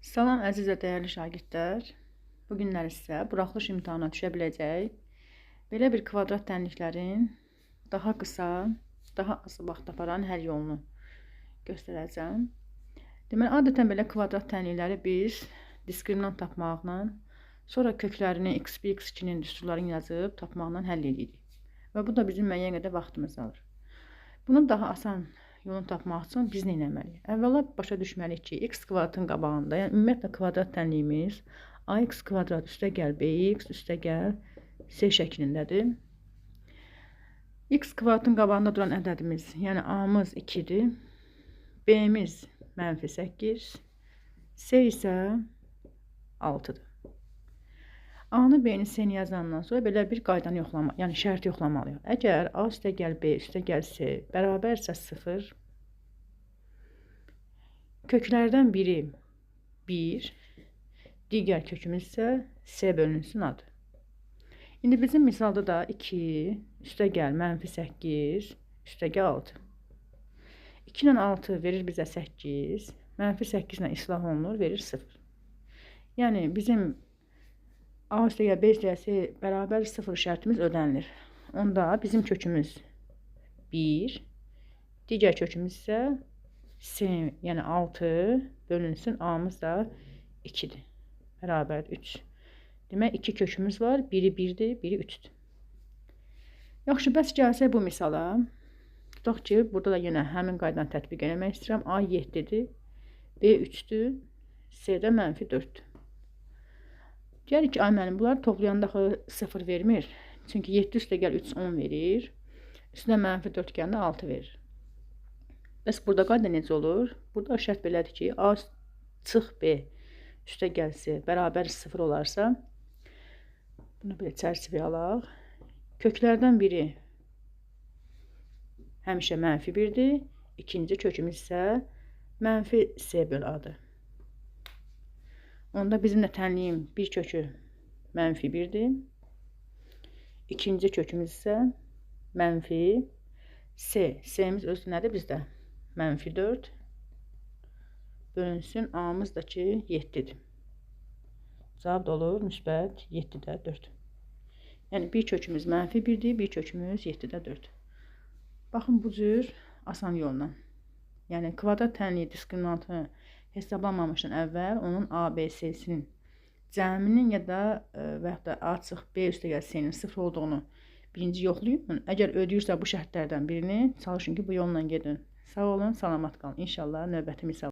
Salam əziz və dəyərli şagirdlər. Bu günlər isə buraxılış imtahana düşə biləcək belə bir kvadrat tənliklərin daha qısa, daha az vaxt aparan həll yolunu göstərəcəm. Deməli, adətən belə kvadrat tənlikləri biz diskriminant tapmaqla, sonra köklərini x1, x2-nin düsturlarını yazıb tapmaqla həll edirik. Və bu da bizim müəyyən qədər vaxtımızı alır. Bunun daha asan yolunu tapmaq üçün biz nə etməliyik? Əvvəla başa düşməliyik ki, x kvadratın qabağında, yəni ümumiyyətlə kvadrat tənliyimiz ax kvadrat üstə gəl bx üstə gəl c şəklindədir. X kvadratın qabağında duran ədədimiz, yəni a-mız 2-dir, b-miz mənfi 8, c isə 6-dır. A-nı, B-ni, C-ni yazandan sonra belə bir qaydanı yoxlama, yəni şərti yoxlamalıyıq. Əgər A üstə gəl B üstə gəl C bərabərsə 0, köklərdən biri 1, digər kökümüz isə C bölünsün A-dır. İndi bizim misalda da 2 üstə gəl mənfi 8 üstə gəl 6. 2 ilə 6 verir bizə 8, mənfi 8 ilə islah olunur, verir 0. Yəni bizim A üstə gəl B üstə gəl C bərabər 0 şərtimiz ödənilir. Onda bizim kökümüz 1, digər kökümüz isə C, yəni 6 bölünsün A-mız da 2-dir. Bərabər 3. Demək, 2 kökümüz var. Biri 1-dir, biri 3-dür. Yaxşı, bəs gəlsək bu misala. Tutaq ki, burada da yenə həmin qaydanı tətbiq eləmək istəyirəm. A 7-dir, B 3-dür, C də mənfi 4-dür. Deyərik ki, ay müəllim, bunları toplayanda axı 0 vermir. Çünki 7 üstə gəl 3, 10 verir. Üstünə mənfi 4 gələndə 6 verir. Bəs burada qayda necə olur? Burada şərt belədir ki, A çıx B üstə gəl C bərabər 0 olarsa, bunu belə çərçivəyə alaq. Köklərdən biri həmişə mənfi 1-dir. İkinci kökümüz isə mənfi C böl A-dır. Onda bizim də tənliyin bir kökü mənfi 1-dir. İkinci kökümüz isə mənfi C. C-miz özü nədir bizdə? Mənfi 4 bölünsün A-mız da ki 7-dir. Cavab da olur müsbət 7-də 4. Yəni bir kökümüz mənfi 1-dir, bir kökümüz 7-də 4. Baxın bu cür asan yolla. Yəni kvadrat tənliyi diskriminantını hesablamamışdan əvvəl onun A, B, C-sinin cəminin ya da və yaxud da A çıx B üstə gəl C-nin 0 olduğunu birinci yoxlayın. Əgər ödəyirsə bu şərtlərdən birini, çalışın ki, bu yolla gedin. Sağ olun, salamat qalın. İnşallah növbəti misal.